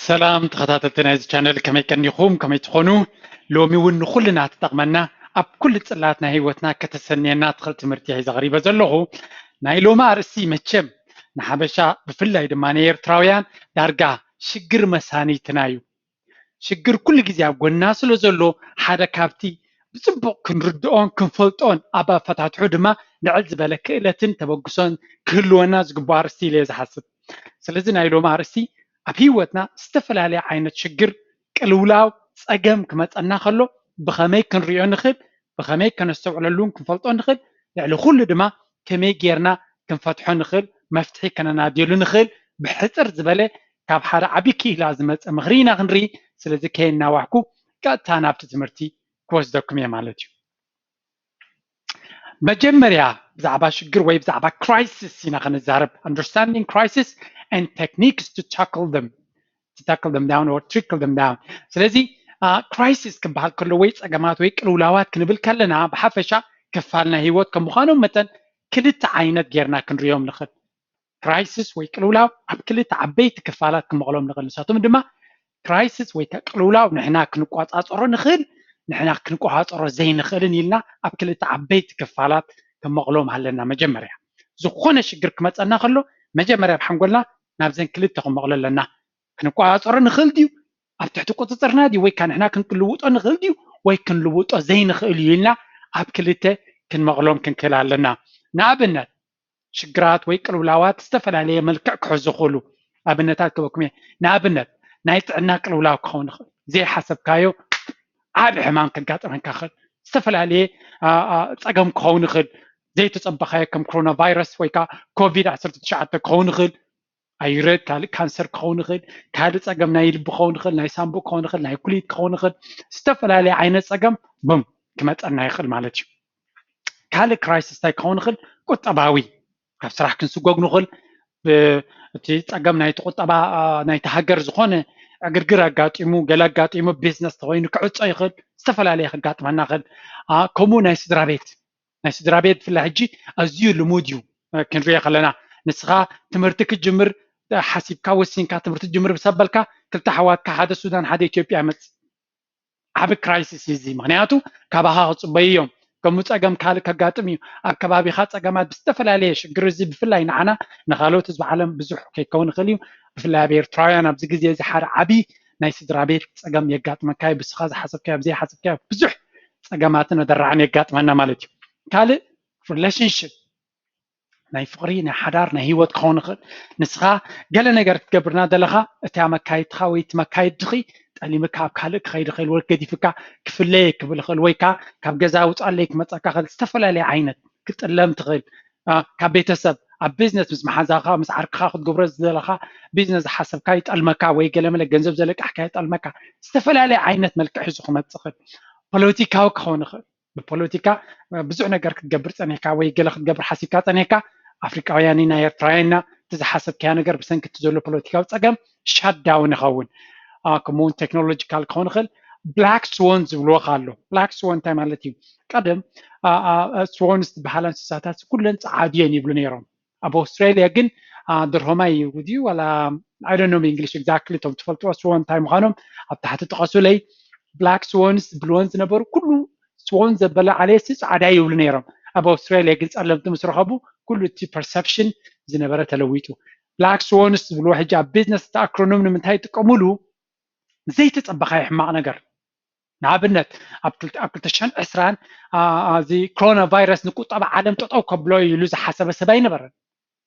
ሰላም ተኸታተልቲ ናይዚ ቻነል፣ ከመይ ቀኒኹም? ከመይ ትኾኑ? ሎሚ እውን ንኹልና ትጠቕመና፣ ኣብ ኩሉ ጽላት ናይ ህይወትና ከተሰንየና ትኽእል ትምህርቲ ሒዘ ቀሪበ ዘለኹ። ናይ ሎሚ ኣርእስቲ መቸም ንሓበሻ ብፍላይ ድማ ንኤርትራውያን ዳርጋ ሽግር መሳኒትና እዩ። ሽግር ኩሉ ግዜ ኣብ ጎና ስለ ዘሎ ሓደ ካብቲ ብጽቡቕ ክንርድኦን ክንፈልጦን ኣብ ኣፈታትሑ ድማ ልዕል ዝበለ ክእለትን ተበግሶን ክህልወና ዝግብኦ ኣርእስቲ ኢለ እየ ዝሓስብ። ስለዚ ናይ ሎሚ ኣርእስቲ ኣብ ህይወትና ዝተፈላለየ ዓይነት ሽግር፣ ቅልውላው፣ ጸገም ክመጸና ከሎ ብኸመይ ክንሪኦ ንኽእል፣ ብኸመይ ከነስተውዕለሉን ክንፈልጦ ንኽእል፣ ልዕሊ ኩሉ ድማ ከመይ ጌርና ክንፈትሖ ንኽእል፣ መፍትሒ ከነናድየሉ ንኽእል ብሕጽር ዝበለ ካብ ሓደ ዓቢ ክኢላ ዝመጸ ምኽሪ ኢና ክንርኢ። ስለዚ ከየናዋሕኩ ቀጥታ ናብቲ ትምህርቲ ክወስደኩም እየ ማለት እዩ። መጀመርያ ብዛዕባ ሽግር ወይ ብዛዕባ crisis ኢና ክንዛረብ። Understanding crisis and techniques to tackle them to tackle them down or trickle them down። ስለዚ crisis ክበሃል ከሎ ወይ ጸገማት ወይ ቅልውላዋት ክንብል ከለና ብሓፈሻ ክፋል ናይ ህይወት ከም ምዃኖም መጠን ክልተ ዓይነት ጌርና ክንሪኦም ንኽእል። crisis ወይ ቅልውላው ኣብ ክልተ ዓበይቲ ክፋላት ክንመቕሎም ንኽእል። ንሳቶም ድማ crisis ወይ ከዓ ቅልውላው ንሕና ክንቆጻጸሮ ንኽእል፣ ንሕና ክንቆጻጸሮ ዘይንኽእልን ኢልና ኣብ ክልተ ዓበይቲ ክፋላት ክንመቕሎም ኣለና። መጀመርያ ዝኾነ ሽግር ክመጸና ከሎ መጀመርያ ኣብ ሓንጎልና ናብዘን ክልተ ክንመቕሎ ኣለና። ክንቆጻጸሮ ንኽእል ድዩ? ኣብ ትሕቲ ቁጽጽርና ድዩ? ወይ ከዓ ንሕና ክንልውጦ ንኽእል ድዩ? ወይ ክንልውጦ ዘይንኽእል እዩ ኢልና ኣብ ክልተ ክንመቕሎም ክንክእል ኣለና። ንኣብነት ሽግራት ወይ ቅልውላዋት ዝተፈላለየ መልክዕ ክሕዙ ይኽእሉ። ኣብነታት ክበኩም እየ። ንኣብነት ናይ ጥዕና ቅልውላው ክኸውን ይኽእል። ዘይሓሰብካዮ ዓቢ ሕማም ከጋጥመካ ይኽእል። ዝተፈላለየ ጸገም ክኸውን ይኽእል። ዘይተጸበኻዮ ከም ኮሮና ቫይረስ ወይ ከዓ ኮቪድ ዓሰርተ ትሽዓተ ክኸውን ይኽእል። ኣይረድ ካልእ ካንሰር ክኸውን ይኽእል። ካልእ ጸገም ናይ ልቢ ክኸውን ይኽእል፣ ናይ ሳንቡእ ክኸውን ይኽእል፣ ናይ ኩሊት ክኸውን ይኽእል። ዝተፈላለየ ዓይነት ጸገም ቡም ክመጸና ይኽእል ማለት እዩ። ካልእ crisis እንታይ ክኸውን ይኽእል? ቁጠባዊ። ካብ ስራሕ ክንስጎግ ንኽእል። እቲ ጸገም ናይቲ ቁጠባ ናይቲ ሃገር ዝኾነ ዕግርግር ኣጋጢሙ፣ ገለ ኣጋጢሙ፣ ቢዝነስ ተኾይኑ ክዕጾ ይኽእል። ዝተፈላለየ ከጋጥመና ይኽእል። ከምኡ ናይ ስድራ ቤት ናይ ስድራ ቤት ብፍላይ ሕጂ ኣዝዩ ልሙድ እዩ። ክንሪኦ ከለና ንስኻ ትምህርቲ ክትጅምር ሓሲብካ ወሲንካ ትምህርቲ ትጅምር ምስ ኣበልካ ክልተ ኣሕዋትካ ሓደ ሱዳን ሓደ ኢትዮጵያ ይመጽእ። ዓቢ crisis እዩ እዚ። ምኽንያቱ ካባኻ ክጽበዩ እዮም። ከምኡ ጸገም ካልእ ከጋጥም እዩ። ኣብ ከባቢኻ ጸገማት ብዝተፈላለየ ሽግር እዚ ብፍላይ ንዓና ንኻልኦት ህዝቢ ዓለም ብዙሕ ከይከውን ይኽእል እዩ። ብፍላይ ኣብ ኤርትራውያን ኣብዚ ግዜ እዚ ሓደ ዓቢ ናይ ስድራ ቤት ጸገም የጋጥመካ እዩ። ብስኻ ዝሓሰብካዮ ኣብ ዘይሓሰብካዮ ብዙሕ ጸገማትን ኣደራዕን የጋጥመና ማለት እዩ። ካልእ relationship ናይ ፍቕሪ ናይ ሓዳር ናይ ህይወት ክኸውን ይኽእል። ንስኻ ገለ ነገር ክትገብር እናደለኻ እታ መካይድትኻ ወይ እቲ መካይድትኺ ጠሊምካ ኣብ ካልእ ክኸይድ ይኽእል ወይ ገዲፍካ ክፍለየ ክብል ይኽእል ወይ ከዓ ካብ ገዛ ውፃለይ ክመፀካ ይኽእል። ዝተፈላለየ ዓይነት ክትጥለም ትኽእል። ካብ ቤተሰብ ኣብ ቢዝነስ ምስ መሓዛኻ ምስ ዓርክኻ ክትገብሮ ዝደለኻ ቢዝነስ ዝሓሰብካ ይጠልመካ ወይ ገለመለ ገንዘብ ዘለቃሕካ ይጠልመካ። ዝተፈላለየ ዓይነት መልክዕ ሒዙ ክመፅእ ይኽእል። ፖለቲካዊ ክኸውን ይኽእል። ብፖለቲካ ብዙሕ ነገር ክትገብር ፀኒሕካ ወይ ገለ ክትገብር ሓሲብካ ፀኒሕካ ኣፍሪቃውያን ኢና ኤርትራውያን ኢና እቲ ዝሓሰብካዮ ነገር ብሰንኪ እቲ ዘሎ ፖለቲካዊ ፀገም ሻትዳውን ይኸውን። ከምኡውን ቴክኖሎጂካል ክኸውን ይኽእል። ብላክ ስዎን ዝብልዎ ኣሎ። ብላክ ስዎን እንታይ ማለት እዩ? ቀደም ስዎንስ ዝበሃላ እንስሳታት ኩለን ፀዓዱ እየን ይብሉ ነይሮም። ኣብ ኣውስትራሊያ ግን ደርሆማይ እዩ ድዩ ዋላ I don't know English exactly እቶም ትፈልጥዎ ስዎን እንታይ ምዃኖም ኣብ ታሕቲ ጥቐሱለይ። ብላክ ስዎንስ ዝብልወን ዝነበሩ ኩሉ ስዎን ዘበለ ዓሌሲ ጻዕዳ ይብሉ ነይሮም። ኣብ ኣውስትራሊያ ግን ጸለምቲ ምስ ረኸቡ ኩሉ እቲ ፐርሰፕሽን ዝነበረ ተለዊጡ። ብላክ ስዎንስ ዝብልዎ ሕጂ ኣብ ቢዝነስ እቲ ኣክሮኖም ንምንታይ ይጥቀሙሉ? ዘይተጸበኻዮ ሕማቕ ነገር ንኣብነት ኣብ ክልተ ሽሕን ዕስራን እዚ ኮሮና ቫይረስ ንቁጠባ ዓለም ጠጠው ከብሎ ኢሉ ዝሓሰበ ሰብ ኣይነበረን።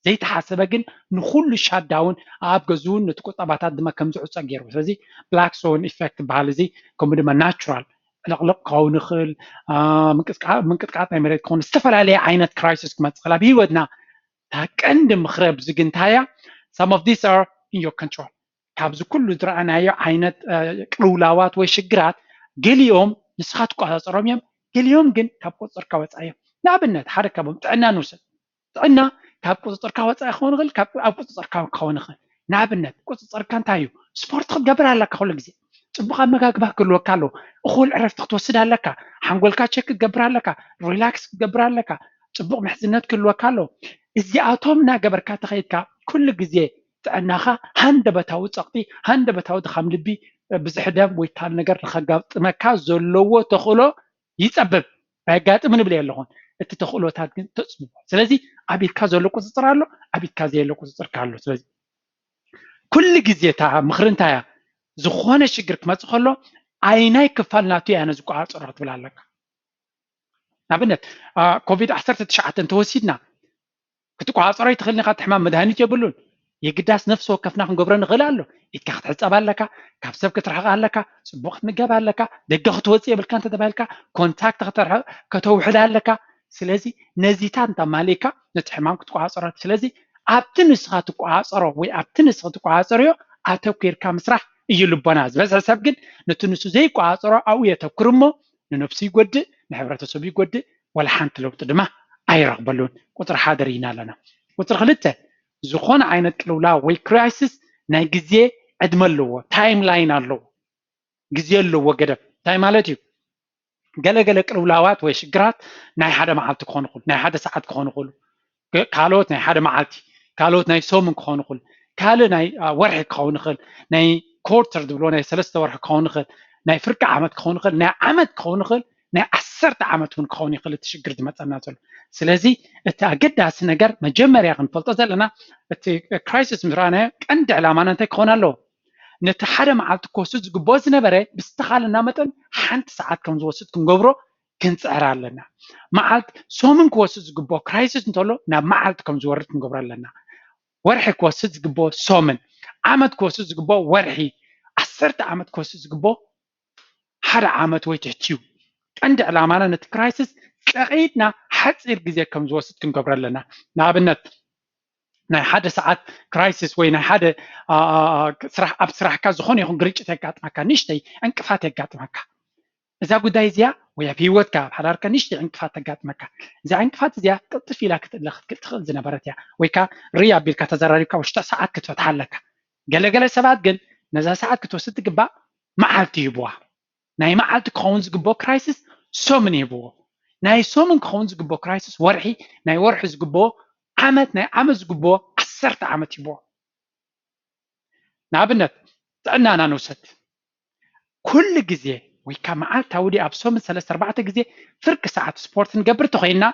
ዘይተሓሰበ ግን ንኩሉ ሻዳውን ኣብ ገዝኡን ነቲ ቁጠባታት ድማ ከም ዝዕፀ ገይሩ። ስለዚ ብላክ ስዎን ኢፌክት ዝበሃል እዚ ከምኡ ድማ ናቹራል ዕልቕልቕ ክኸውን ይኽእል፣ ምንቅጥቃጥ ናይ መሬት ክኸውን ዝተፈላለየ ዓይነት ክራይሲስ ክመፅእ ይኽእል ኣብ ህይወትና። እታ ቀንዲ ምኽሪ ኣብዚ ግን እንታይ እያ? Some of these are in your control። ካብዚ ኩሉ ዝረኣናዮ ዓይነት ቅልውላዋት ወይ ሽግራት ገሊኦም ንስኻ ትቆፃፀሮም እዮም፣ ገሊኦም ግን ካብ ቁፅፅርካ ወፃኢ እዮም። ንኣብነት ሓደ ካብኦም ጥዕና ንውሰድ። ጥዕና ካብ ቁፅፅርካ ወፃኢ ክኸውን ይኽእል፣ ኣብ ቁፅፅርካ ክኸውን ይኽእል። ንኣብነት ቁፅፅርካ እንታይ እዩ? ስፖርት ክትገብር ኣለካ ኩሉ ግዜ። ፅቡቕ ኣመጋግባ ክህልወካ ኣለዎ። እኹል ዕረፍቲ ክትወስድ ኣለካ። ሓንጎልካ ቸክ ክትገብር ኣለካ። ሪላክስ ክትገብር ኣለካ። ፅቡቕ ምሕዝነት ክህልወካ ኣለዎ። እዚኣቶም እናገበርካ ተኸይድካ ኩሉ ግዜ ጥዕናኻ ሃንደበታዊ ጸቕጢ፣ ሃንደበታዊ ድኻም ልቢ፣ ብዙሕ ደም ወይ ካልእ ነገር ንኸጋጥመካ ዘለዎ ተኽእሎ ይጸብብ። ኣየጋጥምን እብል የለኹን። እቲ ተኽእሎታት ግን ተጽብቦ። ስለዚ ኣብ ኢድካ ዘሎ ቁጽጽር ኣሎ፣ ኣብ ኢድካ ዘየለ ቁጽጽር ኣሎ። ስለዚ ኩሉ ግዜ እታ ምኽሪ እንታይ እያ? ዝኾነ ሽግር ክመጽእ ከሎ ኣይናይ ክፋል ናቱ እያ ነዚ ቋጽሮ ክትብል ኣለካ። ንኣብነት ኮቪድ ዓሰርተ ትሽዓተ እንተወሲድና ክትቋጸሮ ይትኽእል ኢኻ። እቲ ሕማም መድሃኒት የብሉን። የግዳስ ነፍሲ ወከፍና ክንገብሮ ንኽእል ኣሎ። ኢድካ ክትሕጸብ ኣለካ፣ ካብ ሰብ ክትርሕቕ ኣለካ፣ ጽቡቕ ክትምገብ ኣለካ፣ ደገ ክትወጽእ የብልካ እንተተባሂልካ ኮንታክት ከተውሕድ ኣለካ። ስለዚ ነዚታት እንተማሊእካ ነቲ ሕማም ክትቋጸሮ። ስለዚ ኣብቲ ንስኻ ትቋጸሮ ወይ ኣብቲ ንስኻ ትቋጸርዮ ኣተኲርካ ምስራሕ እዩ ልቦና። ዝበዝሐ ሰብ ግን ነቲ ንሱ ዘይቋጸሮ ኣብኡ የተኩር እሞ ንነብሱ ይጎድእ፣ ንሕብረተሰቡ ይጎድእ፣ ዋላ ሓንቲ ለውጢ ድማ ኣይረኽበሉን። ቁፅሪ ሓደ ርኢና ኣለና። ቁፅሪ ክልተ ዝኾነ ዓይነት ቅልውላው ወይ ክራይሲስ ናይ ግዜ ዕድመ ኣለዎ፣ ታይም ላይን ኣለዎ፣ ግዜ ኣለዎ ገደብ። እንታይ ማለት እዩ? ገለገለ ቅልውላዋት ወይ ሽግራት ናይ ሓደ መዓልቲ ክኾኑ ይኽእሉ፣ ናይ ሓደ ሰዓት ክኾኑ ይኽእሉ፣ ካልኦት ናይ ሓደ መዓልቲ፣ ካልኦት ናይ ሰሙን ክኾኑ ይኽእሉ፣ ካልእ ናይ ወርሒ ክኸውን ይኽእል፣ ናይ ኮርተር ዝብሎ ናይ ሰለስተ ወርሒ ክኸውን ይኽእል፣ ናይ ፍርቂ ዓመት ክኸውን ይኽእል፣ ናይ ዓመት ክኸውን ይኽእል፣ ናይ ዓሰርተ ዓመት እውን ክኸውን ይኽእል እቲ ሽግር ዝመፀና ዘሎ። ስለዚ እቲ ኣገዳሲ ነገር መጀመርያ ክንፈልጦ ዘለና እቲ ክራይሲስ ምስ ረኣናዮ ቀንዲ ዕላማና እንታይ ክኸውን ኣለዎ? ነቲ ሓደ መዓልቲ ክወስድ ዝግብኦ ዝነበረ ብዝተኻለና መጠን ሓንቲ ሰዓት ከም ዝወስድ ክንገብሮ ክንፅዕር ኣለና። መዓልቲ ሰሙን ክወስድ ዝግብኦ ክራይሲስ እንተሎ ናብ መዓልቲ ከም ዝወርድ ክንገብሮ ኣለና። ወርሒ ክወስድ ዝግብኦ ሰሙን፣ ዓመት ክወስድ ዝግብኦ ወርሒ፣ ዓሰርተ ዓመት ክወስድ ዝግብኦ ሓደ ዓመት ወይ ትሕቲኡ። ቀንዲ ዕላማና ነቲ ክራይሲስ ቀቒድና ሓፂር ግዜ ከም ዝወስድ ክንገብሮ ኣለና። ንኣብነት ናይ ሓደ ሰዓት ክራይሲስ ወይ ናይ ሓደ ስራሕ ኣብ ስራሕካ ዝኾነ ይኹን ግርጭት የጋጥመካ፣ ንእሽተይ ዕንቅፋት የጋጥመካ። እዛ ጉዳይ እዚኣ ወይ ኣብ ህይወትካ ኣብ ሓዳርካ ንእሽተይ ዕንቅፋት ተጋጥመካ፣ እዛ ዕንቅፋት እዚኣ ቅልጥፍ ኢላ ክትእለ ክትክእል ትኽእል ዝነበረት እያ። ወይ ከዓ ርይ ኣቢልካ ተዘራሪብካ ውሽጢ ሰዓት ክትፈትሓ ኣለካ። ገለገለ ሰባት ግን ነዛ ሰዓት ክትወስድ ትግባእ መዓልቲ ይህብዋ። ናይ መዓልቲ ክኸውን ዝግብኦ ክራይሲስ ሰሙን ይህብዎ። ናይ ሰሙን ክኸውን ዝግብኦ ክራይሲስ ወርሒ፣ ናይ ወርሒ ዝግብኦ ዓመት፣ ናይ ዓመት ዝግብኦ ዓሰርተ ዓመት ይህብዎ። ንኣብነት ጥዕናና ንውሰድ። ኩሉ ግዜ ወይ ካብ መዓልታዊ ድዩ ኣብ ሰሙን ሰለስተ ኣርባዕተ ግዜ ፍርቂ ሰዓት ስፖርት ንገብር ተኾይንና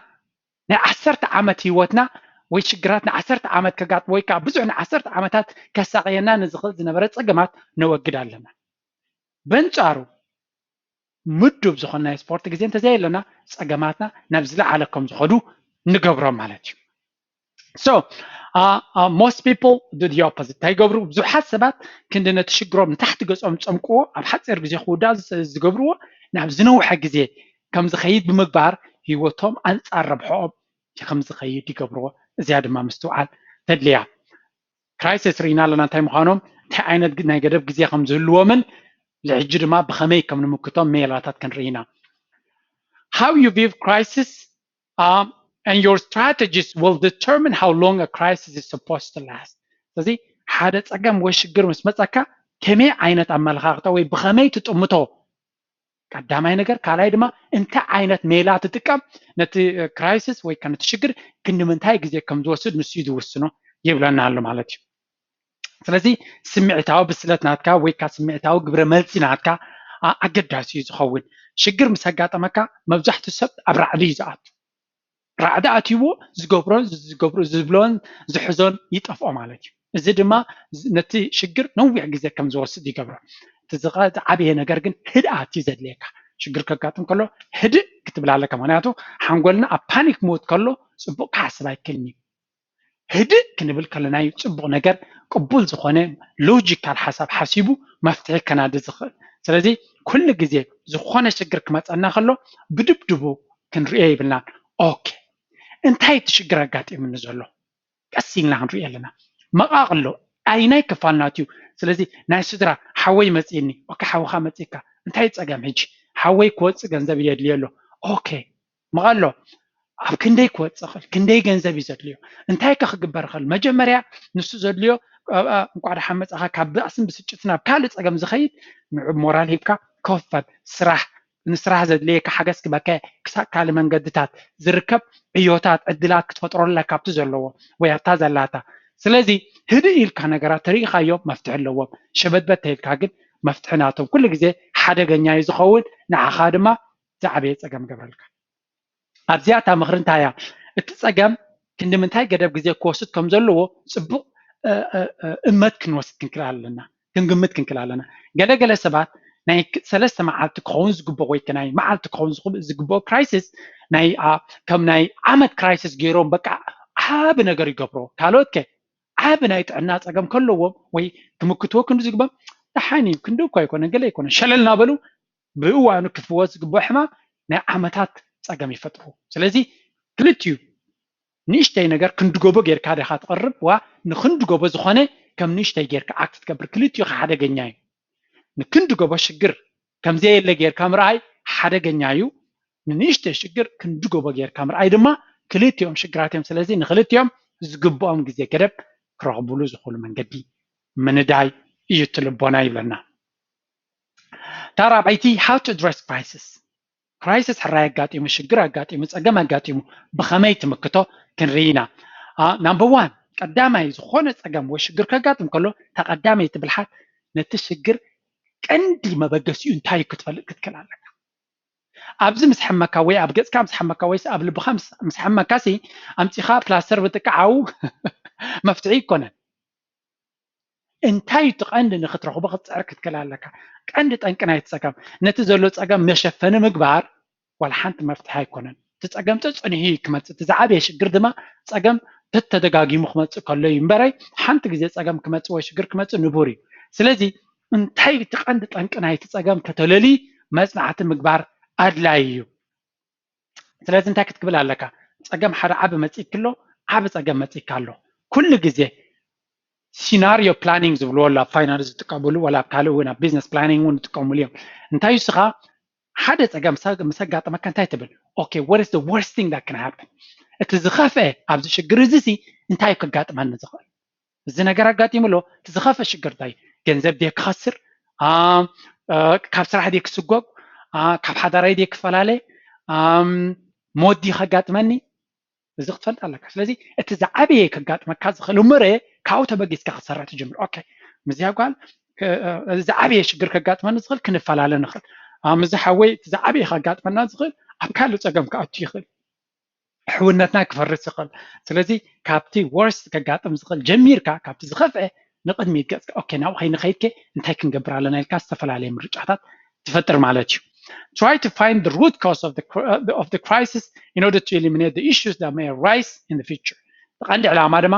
ናይ ዓሰርተ ዓመት ህይወትና ወይ ሽግራት ንዓሰርተ ዓመት ከጋጥ ወይ ከዓ ብዙሕ ንዓሰርተ ዓመታት ከሳቐየና ንዝኽእል ዝነበረ ፀገማት ነወግድ ኣለና። በንጻሩ ምዱብ ዝኾነ ናይ ስፖርት ግዜ እንተዘየለና ፀገማትና ናብ ዝለዓለ ከም ዝኸዱ ንገብሮም ማለት እዩ። So uh, uh, most people do the opposite። እንታይ ይገብሩ? ብዙሓት ሰባት ክንዲ ነቲ ሽግሮም ንታሕቲ ገጾም ዝፀምቅዎ ኣብ ሓፂር ግዜ ክውዳእ ዝገብርዎ ናብ ዝነውሐ ግዜ ከም ዝኸይድ ብምግባር ህይወቶም ኣንፃር ረብሖኦም ከም ዝኸይድ ይገብርዎ። እዚኣ ድማ ምስትውዓል ተድልያ። ክራይሲስ ርኢና ኣለና እንታይ ምዃኖም፣ እንታይ ዓይነት ናይ ገደብ ግዜ ከም ዝህልዎምን ልሕጂ ድማ ብኸመይ ከም ንምክቶም ሜላታት ክንርኢ ኢና። How you view crisis um, and your strategies will determine how long a crisis is supposed to last። ስለዚ ሓደ ፀገም ወይ ሽግር ምስ መፀካ ከመይ ዓይነት ኣመለኻኽታ ወይ ብኸመይ ትጥምቶ ቀዳማይ ነገር፣ ካልኣይ ድማ እንታይ ዓይነት ሜላ ትጥቀም ነቲ ክራይሲስ ወይ ከዓ ነቲ ሽግር ክንዲ ምንታይ ግዜ ከም ዝወስድ ንሱ እዩ ዝውስኖ ይብለና ኣሎ ማለት እዩ። ስለዚ ስምዒታዊ ብስለት ናትካ ወይ ከዓ ስምዒታዊ ግብረ መልሲ ናትካ ኣገዳሲ እዩ ዝኸውን። ሽግር ምስ ኣጋጠመካ መብዛሕትኡ ሰብ ኣብ ራዕዲ እዩ ዝኣቱ። ራዕዲ ኣትይዎ ዝገብሮን ዝገብሮ ዝብሎን ዝሕዞን ይጠፍኦ ማለት እዩ። እዚ ድማ ነቲ ሽግር ነዊሕ ግዜ ከም ዝወስድ ይገብሮ። እቲ ዝዓበየ ነገር ግን ህድኣት እዩ ዘድልየካ። ሽግር ከጋጥም ከሎ ህድእ ክትብል ኣለካ። ምክንያቱ ሓንጎልና ኣብ ፓኒክ ሞድ ከሎ ፅቡቅ ክሓስብ ኣይክእልን እዩ። ህድእ ክንብል ከለና እዩ ፅቡቅ ነገር ቅቡል ዝኾነ ሎጂካል ሓሳብ ሓሲቡ መፍትሒ ከናዲ ዝኽእል። ስለዚ ኩሉ ግዜ ዝኾነ ሽግር ክመፀና ከሎ ብድብድቡ ክንሪኦ ይብልናን። ኦኬ እንታይ እቲ ሽግር ኣጋጢሙኒ ዘሎ ቀስ ኢልና ክንሪኦ ኣለና። መቓቕ ኣሎ ኣይናይ ክፋል ናት እዩ። ስለዚ ናይ ስድራ ሓወይ መፂእኒ፣ ኦኬ ሓውኻ መፂእካ እንታይ ፀገም ሕጂ? ሓወይ ክወፅእ ገንዘብ የድልዮ ኣሎ። ኦኬ መቐሎ ኣብ ክንደይ ክወፅእ ኽእል? ክንደይ ገንዘብ እዩ ዘድልዮ? እንታይ ከ ክግበር ኽእል? መጀመርያ ንሱ ዘድልዮ እንኳዕ ደሓን መፃኻ ካብ ባእስን ብስጭት ናብ ካልእ ፀገም ዝኸይድ ንዑ ሞራል ሂብካ ኮፈል ስራሕ ንስራሕ ዘድልየካ ሓገዝ ክበካ ክሳብ ካልእ መንገድታት ዝርከብ ዕዮታት ዕድላት ክትፈጥረሉ ኣለካ ኣብቲ ዘለዎ ወይ ኣብታ ዘላታ። ስለዚ ህድእ ኢልካ ነገራት ተሪኢኻዮም መፍትሒ ኣለዎም። ሸበትበት ተይልካ ግን መፍትሒ ናቶም ኩሉ ግዜ ሓደገኛ እዩ ዝኸውን፣ ንዓኻ ድማ ዝዓበየ ጸገም ይገብረልካ። ኣብዚኣ እታ ምኽሪ እንታይ እያ? እቲ ጸገም ክንዲ ምንታይ ገደብ ግዜ ክወስድ ከም ዘለዎ ጽቡቕ እመት ክንወስድ ክንክእል ኣለና፣ ክንግምት ክንክእል ኣለና። ገለገለ ሰባት ናይ ሰለስተ መዓልቲ ክኸውን ዝግብኦ ወይ ናይ መዓልቲ ክኸውን ዝግብኦ ክራይሲስ ናይ ከም ናይ ዓመት ክራይሲስ ገይሮም በቃ ዓቢ ነገር ይገብሮ። ካልኦት ከ ዓቢ ናይ ጥዕና ጸገም ከለዎም ወይ ክምክትዎ ክንዲ ዝግበም ደሓን እዩ፣ ክንዲ እኳ ኣይኮነን፣ ገለ ኣይኮነን፣ ሸለል እናበሉ ብእዋኑ ክፍወስ ዝግብኦ ሕማም ናይ ዓመታት ጸገም ይፈጥሩ። ስለዚ ክልቲኡ ንእሽተይ ነገር ክንዲ ጎቦ ጌርካ ዲኻ ትቐርብ ዋ ንክንዲ ጎቦ ዝኾነ ከም ንእሽተይ ጌርካ ኣክት ትገብር? ክልቲኡ ሓደገኛ እዩ። ንክንዲ ጎቦ ሽግር ከም ዘየለ ጌርካ ምርኣይ ሓደገኛ እዩ። ንንእሽተይ ሽግር ክንዲ ጎቦ ጌርካ ምርኣይ ድማ ክልቲኦም ሽግራት እዮም። ስለዚ ንክልቲኦም ዝግብኦም ግዜ ገደብ ክረኽብሉ ዝኽእሉ መንገዲ ምንዳይ እዩ እቲ ልቦና ይብለና። እታ ራብዐይቲ how to address crisis። ክራይሲስ ሕራይ ኣጋጢሙ፣ ሽግር ኣጋጢሙ፣ ጸገም ኣጋጢሙ ብኸመይ ትምክቶ ክንርኢ ኢና። ናምበር ዋን ቀዳማይ ዝኾነ ጸገም ወይ ሽግር ከጋጥም ከሎ እታ ቀዳመይቲ ብልሓት ነቲ ሽግር ቀንዲ መበገሲኡ እንታይ እዩ ክትፈልጥ ክትክእል ኣለካ። ኣብዚ ምስ ሓመካ ወይ ኣብ ገጽካ ምስ ሓመካ ወይ ኣብ ልብኻ ምስ ሓመካ ሲ ኣምጺኻ ፕላስተር ብጥቃዓው መፍትሒ ይኮነን። እንታይ እቲ ቀንዲ ንክትረኽቦ ክትጽዕር ክትክእል ኣለካ። ቀንዲ ጠንቂ ናይቲ ጸገም ነቲ ዘሎ ጸገም መሸፈኒ ምግባር ዋላ ሓንቲ መፍትሒ ኣይኮነን። እቲ ጸገም ጸጸኒሑ እዩ ክመጽእ። እቲ ዝዓበየ ሽግር ድማ ጸገም ተተደጋጊሙ ክመጽእ ከሎ እዩ እምበረይ ሓንቲ ግዜ ጸገም ክመጽእ ወይ ሽግር ክመጽእ ንቡር እዩ። ስለዚ እንታይ እቲ ቀንዲ ጠንቂ ናይቲ ጸገም ከተለሊ መጽናዕቲ ምግባር ኣድላይ እዩ። ስለዚ እንታይ ክትክብል ኣለካ? ጸገም ሓደ ዓቢ መጽእክ ኣሎ፣ ዓቢ ጸገም መጽእካ ኣሎ። ኩሉ ግዜ ሲናሪዮ ፕላኒንግ ዝብልዎ ኣሎ ኣብ ፋይናንስ ዝጥቀምሉ ወላ ኣብ ካልእ እውን ኣብ ቢዝነስ ፕላኒንግ እውን ዝጥቀምሉ እዮም። እንታይ ንስኻ ሓደ ጸገም ምስ ኣጋጠመካ እንታይ ትብል? Okay, what is the worst thing that can happen? እቲ ዝኸፍአ ኣብዚ ሽግር እዚ ሲ እንታይ እዩ ከጋጥመኒ ዝኽእል? እዚ ነገር ኣጋጢሙ ኣሎ። እቲ ዝኸፍአ ሽግር እንታይ? ገንዘብ ድየ ክኸስር? ካብ ስራሕ ድየ ክስጎግ? ካብ ሓዳራይ ድየ ክፈላለ? ሞት ድዩ ከጋጥመኒ? እዚ ክትፈልጥ ኣለካ። ስለዚ እቲ ዝዓበየ ከጋጥመካ ዝኽእል እምበረ ካብኡ ተበጊስካ ክትሰርሕ ትጅምር። ኦኬ፣ ምስዚኣ ጓል ዝዓበየ ሽግር ከጋጥመኒ ዝኽእል ክንፈላለ ንኽእል። ምስዚ ሓወይ እቲ ዝዓበየ ከጋጥመና ዝኽእል ኣብ ካልእ ጸገም ክኣቱ ይኽእል። ሕውነትና ክፈርስ ይኽእል። ስለዚ ካብቲ ወርስት ከጋጥም ዝኽእል ጀሚርካ ካብቲ ዝኸፍአ ንቕድሚት ገጽካ ኦኬ ናብኡ ከይንኸይድከ እንታይ ክንገብር ኣለና ኢልካ ዝተፈላለየ ምርጫታት ትፈጥር ማለት እዩ። Try to find the root cause of the, of the crisis in order to eliminate the issues that may arise in the future. ቀንዲ ዕላማ ድማ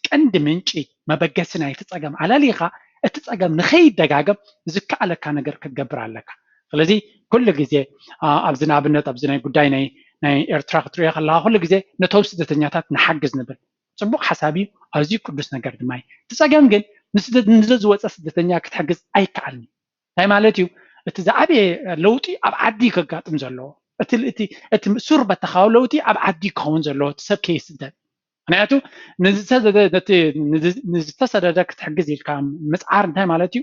ቀንዲ ምንጪ መበገሲ ናይቲ ጸገም ኣላሊኻ እቲ ጸገም ንኸይደጋገም ዝከኣለካ ነገር ክትገብር ኣለካ። ስለዚ ኩሉ ግዜ ኣብዚ ንኣብነት ኣብዚ ናይ ጉዳይ ናይ ናይ ኤርትራ ክትሪኦ ከለካ ኩሉ ግዜ ነቶም ስደተኛታት ንሓግዝ ንብል። ጽቡቕ ሓሳብ እዩ፣ ኣዝዩ ቅዱስ ነገር ድማ እዩ። እቲ ጸገም ግን ንስደት ንዘዝወጸ ስደተኛ ክትሕግዝ ኣይከኣልን። እንታይ ማለት እዩ? እቲ ዝዓበየ ለውጢ ኣብ ዓዲ ከጋጥም ዘለዎ እቲ እቲ እቲ ሱር በተኻዊ ለውጢ ኣብ ዓዲ ክኸውን ዘለዎ እቲ ሰብ ከይስደድ ምክንያቱ ንዝተሰደደ ክትሕግዝ ኢልካ ምፅዓር እንታይ ማለት እዩ?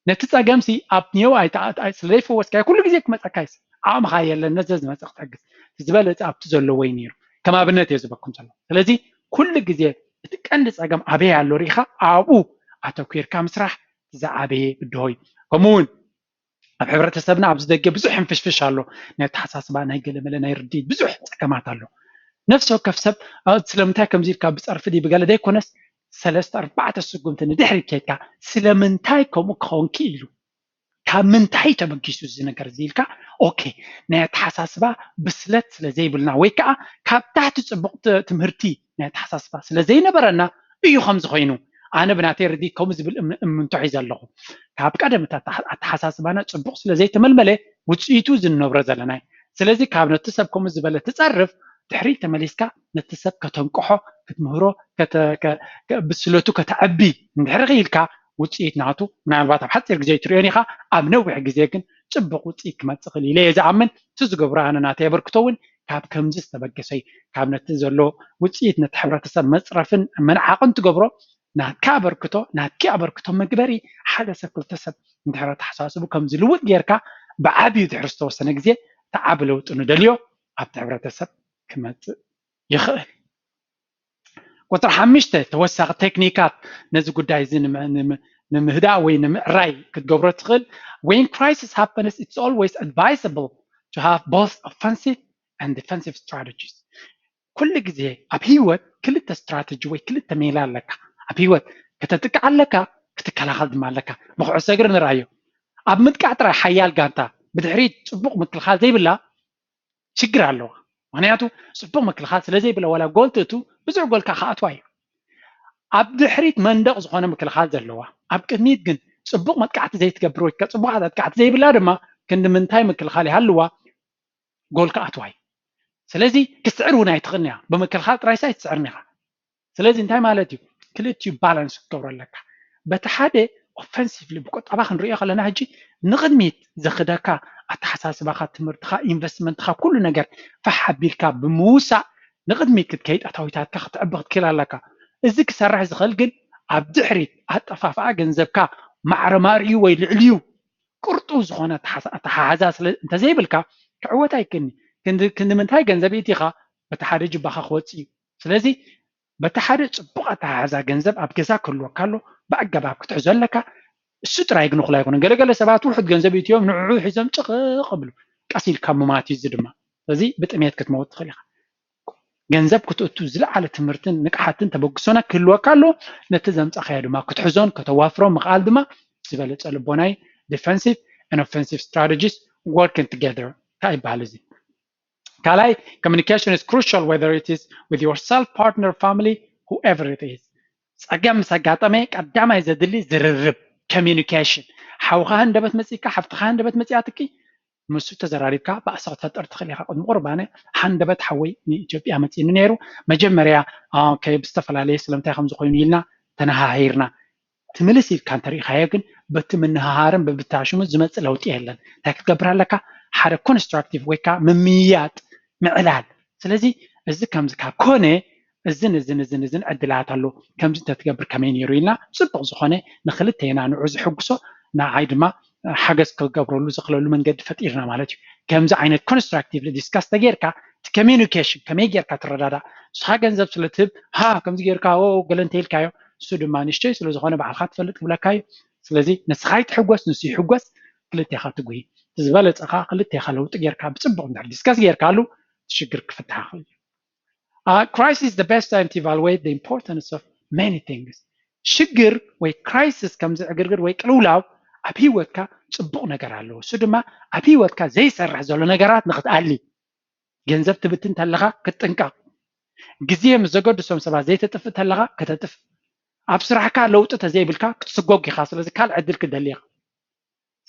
ነቲ ፀገም ሲ ኣብ ኔው ስለዘይፈወስካዮ ኩሉ ግዜ ክመፀካ ይስ ዓቕምኻ የለን ነዚ ዝመፀ ክትሕግዝ ዝበለፀ ኣብቲ ዘለዎ እዩ ነይሩ። ከም ኣብነት እየ ዝበኩም ዘሎ። ስለዚ ኩሉ ግዜ እቲ ቀንዲ ፀገም ኣበይ ኣሎ ርኢኻ ኣብኡ ኣተኲርካ ምስራሕ ዝዓበየ ብድሆ እዩ። ከምኡ እውን ኣብ ሕብረተሰብና ኣብዚ ደገ ብዙሕ ሕንፍሽፍሽ ኣሎ። ናይ ኣተሓሳስባ ናይ ገለመለ ናይ ርድኢት ብዙሕ ፀገማት ኣሎ። ነፍሲ ወከፍ ሰብ ስለምንታይ ከምዚ ኢልካ ብፀርፊ ድዩ ብገለ ዘይኮነስ ሰለስተ ኣርባዕተ ስጉምቲ ንድሕሪት ከይድካ ስለምንታይ ከምኡ ክኸውን ክኢሉ ካብ ምንታይ ተበጊሱ እዚ ነገር እዚ ኢልካ ኦኬ ናይ ኣተሓሳስባ ብስለት ስለ ዘይብልና ወይ ከዓ ካብ ታሕቲ ፅቡቕ ትምህርቲ ናይ ኣተሓሳስባ ስለ ዘይነበረና እዩ ከምዚ ኮይኑ ኣነ ብናተይ ርድኢት ከምኡ ዝብል እምንቶ ሒዘ ኣለኹ። ካብ ቀደም ኣተሓሳስባና ፅቡቕ ስለ ዘይተመልመለ ውፅኢቱ ዝንነብሮ ዘለና እዩ። ስለዚ ካብ ነቲ ሰብ ከምኡ ዝበለ ትፀርፍ ድሕሪት ተመሊስካ ነቲ ሰብ ከተንቅሖ ክትምህሮ ብስለቱ ከተዕቢ እንድሕር ክኢልካ ውፅኢት ናቱ ምናልባት ኣብ ሓፂር ግዜ ትሪኦን ኢኻ ኣብ ነዊሕ ግዜ ግን ፅቡቕ ውፅኢት ክመፅእ ክእል ኢለ እየ ዝኣምን። እቲ ዝገብሮ ኣነ ናተይ ኣበርክቶ እውን ካብ ከምዚ ዝተበገሰ እዩ። ካብ ነቲ ዘሎ ውፅኢት ነቲ ሕብረተሰብ መፅረፍን መናዓቕን ትገብሮ ናትካ ኣበርክቶ ናትኪ ኣበርክቶ መግበሪ ሓደ ሰብ ክልተ ሰብ እንድሕር ኣተሓሳስቡ ከምዚ ልውጥ ጌርካ ብዓብዩ ድሕሪ ዝተወሰነ ግዜ እቲ ዓቢ ለውጢ ንደልዮ ኣብቲ ሕብረተሰብ ክመፅእ ይኽእል። ቁፅሪ ሓሙሽተ ተወሳኺ ቴክኒካት ነዚ ጉዳይ እዚ ንምህዳእ ወይ ንምዕራይ ክትገብሮ ትኽእል። When crisis happens, it's always advisable to have both offensive and defensive strategies. ኩሉ ግዜ ኣብ ህይወት ክልተ ስትራተጂ ወይ ክልተ ሜላ ኣለካ። ኣብ ህይወት ከተጥቅዕ ኣለካ፣ ክትከላኸል ድማ ኣለካ። ብኩዕሶ እግሪ ንርኣዮ። ኣብ ምጥቃዕ ጥራይ ሓያል ጋንታ ብድሕሪት ፅቡቕ ምክልኻል ዘይብላ ሽግር ኣለዋ። ምክንያቱ ፅቡቕ ምክልኻል ስለ ዘይብላ ዋላ ጎል ትእቱ ብዙሕ ጎል ከዓ ክኣትዋ እዩ። ኣብ ድሕሪት መንደቕ ዝኾነ ምክልኻል ዘለዋ፣ ኣብ ቅድሚት ግን ፅቡቕ መጥቃዕቲ ዘይትገብር ወይ ከዓ ፅቡቓት ኣጥቃዕቲ ዘይብላ ድማ ክንዲ ምንታይ ምክልኻል ይሃልዋ ጎል ክኣትዋ እዩ። ስለዚ ክትስዕር እውን ኣይትኽእልን እያ። ብምክልኻል ጥራይስ ኣይትስዕርን ኢኻ። ስለዚ እንታይ ማለት እዩ? ክልቲኡ ባላንስ ክትገብሮ ኣለካ። በቲ ሓደ ኦፈንሲቭሊ ብቁጠባ ክንሪኦ ከለና ሕጂ ንቕድሚት ዘኽደካ ኣተሓሳስባኻ፣ ትምህርትኻ፣ ኢንቨስትመንትኻ፣ ኩሉ ነገር ፋሕ ኣቢልካ ብምውሳእ ንቕድሚት ክትከይድ ኣታዊታትካ ክትዕብቕ ክትክእል ኣለካ። እዚ ክሰርሕ ዝኽእል ግን ኣብ ድሕሪት ኣጠፋፍኣ ገንዘብካ ማዕረ ማርዩ ወይ ልዕልዩ ቅርጡ ዝኾነ ኣተሓሳ- ኣተሓሕዛ ስለ እንተዘይብልካ ክዕወት ኣይክእልኒ። ክንዲ ክንዲ ምንታይ ገንዘብ ኢቲኻ በቲ ሓደ ጅባኻ ክወፅእ እዩ። ስለዚ በቲ ሓደ ፅቡቕ ኣተሓሕዛ ገንዘብ ኣብ ገዛ ክህልወካ ኣሎ፣ ብኣገባብ ክትሕዞ ኣለካ። እሱ ጥራይ ግን እኹል ኣይኮነን። ገለገለ ሰባት ውሑድ ገንዘብ ኢትዮም ንዕዑ ሒዞም ጭቕቕ ብሉ ቀስ ኢልካ ምማት እዩ። እዚ ድማ ስለዚ ብጥሜት ክትመውት ትኽእል ኢኻ። ገንዘብ ክትእቱ ዝለዓለ ትምህርትን ንቕሓትን ተበግሶና ክህልወካ ኣሎ። ነቲ ዘምጻኻዮ ድማ ክትሕዞን ከተዋፍሮ ምኽኣል ድማ ዝበለጸ ልቦናይ። Defensive and offensive strategies working together እንታይ ይበሃል እዚ? ካልኣይ communication is crucial whether it is with yourself, partner, family, whoever it is። ጸገም ምስ ኣጋጠመ ቀዳማይ ዘድሊ ዝርርብ communication። ሓውኻ ሃንደበት መጺእካ ሓፍትኻ ሃንደበት መጺኣትኪ ምስ ተዘራሪብካ ባእሲ ክትፈጥር ትኽእል ኢኻ። ቅድሚ ቁርባነ ሃንደበት ሓወይ ንኢትዮጵያ መፂኒ ነይሩ። መጀመርያ ብዝተፈላለየ ስለምንታይ ከም ዝኾይኑ ኢልና ተነሃሂርና። ትምልስ ኢልካ እንተሪኢኻዮ ግን በቲ ምንሃሃርን ብብታሽሙ ዝመፅእ ለውጢ የለን። እንታይ ክትገብር ኣለካ? ሓደ ኮንስትራክቲቭ ወይ ከዓ ምምይያጥ ምዕላል። ስለዚ እዚ ከምዚ ካብ ኮነ እዝን እዝን እዝን እዝን ዕድላት ኣሎ፣ ከምዚ እንተትገብር ከመይ ነይሩ ኢልና ፅቡቕ ዝኾነ ንክልተና ንዑ ዝሕጉሶ ንዓይ ድማ ሓገዝ ክገብረሉ ዝኽለሉ መንገዲ ፈጢርና ማለት እዩ። ከምዚ ዓይነት ኮንስትራክቲቭሊ ዲስካስ ተጌርካ እቲ ኮሚኒኬሽን ከመይ ጌርካ ትረዳዳእ፣ ንስኻ ገንዘብ ስለ ትህብ ሃ ከምዚ ጌርካ ኦ ገለ እንተኢልካዮ እሱ ድማ ንእሽተይ ስለ ዝኾነ ባዕልኻ ትፈልጥ ክብለካ እዩ። ስለዚ ንስኻ ይትሕጎስ ንሱ ይሕጎስ፣ ክልቴኻ ትጉሂ። እቲ ዝበለፀ ከዓ ክልቴኻ ለውጢ ጌርካ ብፅቡቕ እንድሕር ዲስካስ ጌርካሉ እቲ ሽግር ክፍታሕ ይኽእል እዩ። Crisis is the best time to evaluate the importance of many things። ሽግር ወይ ክራይሲስ ከምዚ ዕግርግር ወይ ቅልውላው ኣብ ህይወትካ ፅቡቕ ነገር ኣለዎ። እሱ ድማ ኣብ ህይወትካ ዘይሰርሕ ዘሎ ነገራት ንክትኣሊ፣ ገንዘብ ትብትን ተለኻ ክትጥንቀቕ፣ ግዜ ምስ ዘገድሶም ሰባት ዘይተጥፍእ ተለኻ ከተጥፍ፣ ኣብ ስራሕካ ለውጢ ተዘይብልካ ክትስጎግ ኢኻ። ስለዚ ካልእ ዕድል ክትደሊ ኢኻ።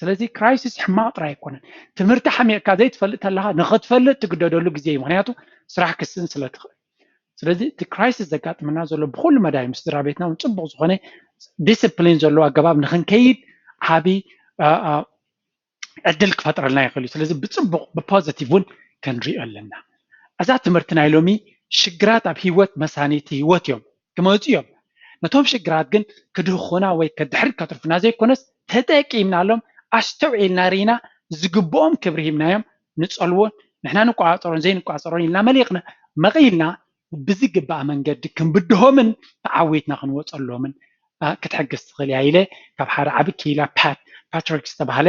ስለዚ ክራይሲስ ሕማቕ ጥራይ ኣይኮነን። ትምህርቲ ሓሚቕካ ዘይትፈልጥ ተለኻ ንኽትፈልጥ ትግደደሉ ግዜ እዩ። ምክንያቱ ስራሕ ክስን ስለ ትኽእል። ስለዚ እቲ ክራይሲስ ዘጋጥመና ዘሎ ብኩሉ መዳይ ምስ ስድራ ቤትና እውን ፅቡቕ ዝኾነ ዲስፕሊን ዘለዎ ኣገባብ ንክንከይድ ዓብዪ ዕድል ክፈጥረልና ይኽእል እዩ። ስለዚ ብፅቡቕ ብፖዘቲቭ እውን ክንሪኦ ኣለና። እዛ ትምህርቲ ናይ ሎሚ ሽግራት ኣብ ህይወት መሳኒቲ ህይወት እዮም፣ ክመፁ እዮም። ነቶም ሽግራት ግን ክድህኹና ወይ ከድሕሪት ከትርፉና ዘይኮነስ ተጠቂምናሎም ኣስተውዒልና ርኢና ዝግብኦም ክብሪ ሂብናዮም ንፀልዎን ንሕና ንቋፀሮን ዘይንቋፀሮን ኢልና መሊቕና መቒልና ብዝግባእ መንገዲ ክንብድሆምን ተዓዊትና ክንወፀሎምን ክትሕግዝ ትኽእል እያ ኢለ ካብ ሓደ ዓቢ ክኢላ ፓት ፓትሪክ ዝተባህለ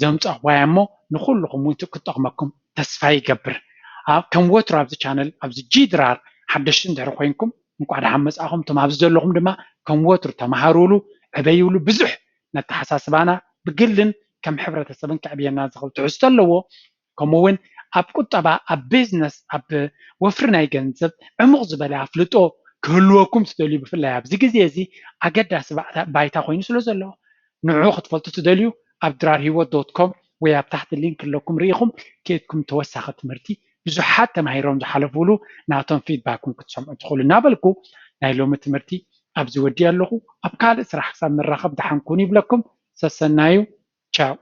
ዘምፀእኽዋያ እሞ ንኩልኹም እውን ክትጠቕመኩም ተስፋ ይገብር። ከም ወትሩ ኣብዚ ቻነል ኣብዚ ጂ ድራር ሓደሽቲ እንድሕር ኮይንኩም እንቋዕ ደሓን መፃእኹም። እቶም ኣብዚ ዘለኹም ድማ ከም ወትሩ ተምሃሩሉ፣ ዕበዩሉ። ብዙሕ ነተሓሳስባና ብግልን ከም ሕብረተሰብን ከዕብየና ዝኽእል ትሕዝቶ ኣለዎ። ከምኡ እውን ኣብ ቁጠባ፣ ኣብ ቢዝነስ፣ ኣብ ወፍሪ ናይ ገንዘብ ዕሙቕ ዝበለ ኣፍልጦ ክህልወኩም ትደልዩ፣ ብፍላይ ኣብዚ ግዜ እዚ ኣገዳሲ ባይታ ኮይኑ ስለ ዘሎ ንዑ ክትፈልጡ ትደልዩ ኣብ ድራር ህይወት ዶት ኮም ወይ ኣብ ታሕቲ ሊንክ ኣለኩም ርኢኹም ከይድኩም ተወሳኺ ትምህርቲ ብዙሓት ተማሂሮም ዝሓለፉሉ ናቶም ፊድባክ እውን ክትሰምዑ ትኽእሉ እናበልኩ ናይ ሎሚ ትምህርቲ ኣብዚ ወዲእ ኣለኹ። ኣብ ካልእ ስራሕ ክሳብ ንራኸብ ደሓን ኩኑ ይብለኩም። ሰሰናዩ። ቻው።